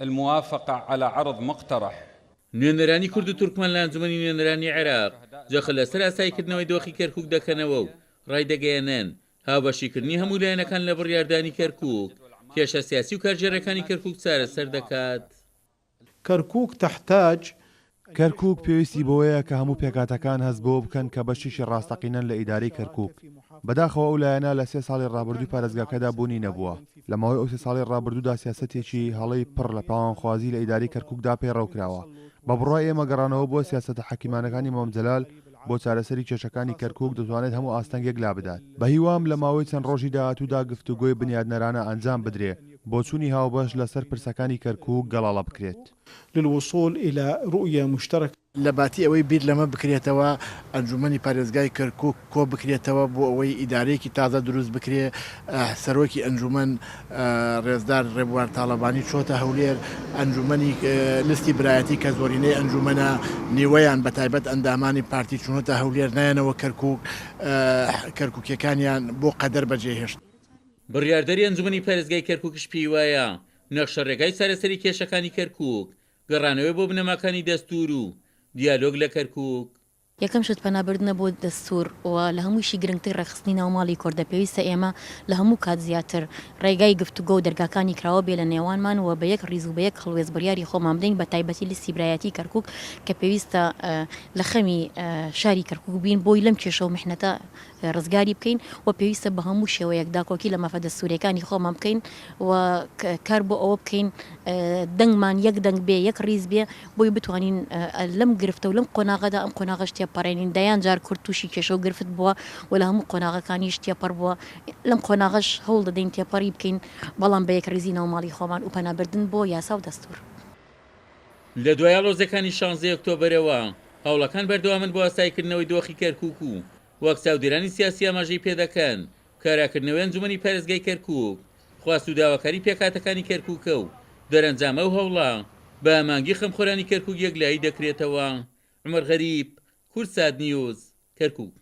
الموافقە علی عرض مقترح. نوێنەرانی کورد و تورکمان لە ئەنجومەنی نوێنەرانی عێراق جەخت لەسەر ئاساییکردنەوەی دۆخی کەرکوک دەکەنەوە و ڕایدەگەیەنن، هاوبەشیکردنی هەموو لایەنەکان لە بڕیاردانی کەرکوک، کێشە سیاسی و کارگێڕییەکانی کەرکوک چارەسەر دەکات. کەرکوک تحتاج. کەرکوک پێویستی بەوەیە کە هەموو پێکهاتەکان هەست بەوە بکەن کە بەشێکی ڕاستەقینەن لە ئیدارەی کەرکوک. بەداخەوە ئەو لایەنە لە سێ ساڵی ڕابردووی پارێزگاکەدا بوونی نەبووە. لە ماوەی ئەو سێ ساڵەی ڕابردوودا سیاسەتێکی هەڵەی پڕ لە پاوانخوازی لە ئیدارەی کەرکوکدا پەیڕەو کراوە. بە بڕوای ئێمە گەڕانەوە بۆ سیاسەتە حەکیمانەکانی مام جەلال بۆ چارەسەری کێشەکانی کەرکوک دەتوانێت هەموو ئاستەنگێک لابدات. بەهیوام لە ماوەی چەند ڕۆژی داهاتوودا گفتوگۆی بنیادنەرانە ئەنجام بدرێ، بۆچوونی هاوبەش لەسەر پرسەکانی کەرکوک گەڵاڵە بکرێت. للوصول الى رؤیە مشترکە. لە باتی ئەوەی بیر لەمە بکرێتەوە ئەنجومەنی پارێزگای کەرکوک کۆ بکرێتەوە بۆ ئەوەی ئیدارەیەکی تازە دروست بکرێ، سەرۆکی ئەنجومەن رێزدار رێبوار تاڵەبانی چۆتە هەولێر، ئەنجومەنی لستی برایەتی کە زۆرینەی ئەنجومەنە نیوەیان بە تایبەت ئەندامانی پارتی چونەتە هەولێر نایەنەوە کەرکوک، کەرکوکیەکانیان بۆ قەدەر بەجێهێشت. بڕیاردەری ئەنجومەنی پارێزگای کەرکوکیش پێیوایە، نەخشەڕێگای چارەسەری کێشەکانی کەرکوک گەڕانەوەی بۆ بنەماکانی دەستوور و دیالۆگ لە کەرکوک. یەکەم شت پەنابردنە بۆ دەستوور و لە هەموویشی گرنگتر ڕێکخستنی ناو ماڵی کوردە، پێویستە ئێمە لە هەموو کات زیاتر ڕێگای گفتوگۆ و دەرگاکانی کراوە بێ لە نێوانمان و بە یەک ڕیز و بە یەک هەڵوێست بڕیاری خۆمان بدەین بە تایبەتی لیستی برایەتی کەرکوک کە پێویستە لە خەمی شاری کەرکوک بین بۆی لەم کێشە و میحنەتە ڕزگاری بکەین و پێویستە بە هەموو شێوەیەک داکۆکی لە مافە دەستووریەکانی خۆمان بکەین و کار بۆ ئەوە بکەین دەنگمان یەک دەنگ بێ یەک ڕیز بێ بۆی بتوانین لەم گرفتە و لەم قۆناغەدا ئەم قۆناغەش تێپەڕێنین دەیان جار کورد تووشی کێشە و گرفت بووە و لە هەموو قۆناغەکانیش تێپەڕ بووە لەم قۆناغەش هەوڵ دەدەین تێپەڕی بکەین بەڵام بە یەکڕیزی ناو ماڵی خۆمان و پەنابردن بۆ یاسا و دەستوور. لە دوای ئاڵۆزیەکانی شانزەی ئۆکتۆبەرەوە هەوڵەکان بەردەوامن بۆ ئاساییکردنەوەی دۆخی کەرکوک و وەک چاودێرانی سیاسی ئاماژەی پێدەکەن، کاراکردنەوەی ئەنجومەنی پارێزگای کەرکوک خواست و داواکاری پێکهاتەکانی کەرکوکە و دەرەنجام ئەو هەوڵە بە مانگی خەمخۆرانی کەرکوک یەکلایی دەکرێتەوە. عومەر غەریب، کوردسات نیوز، کەرکوک.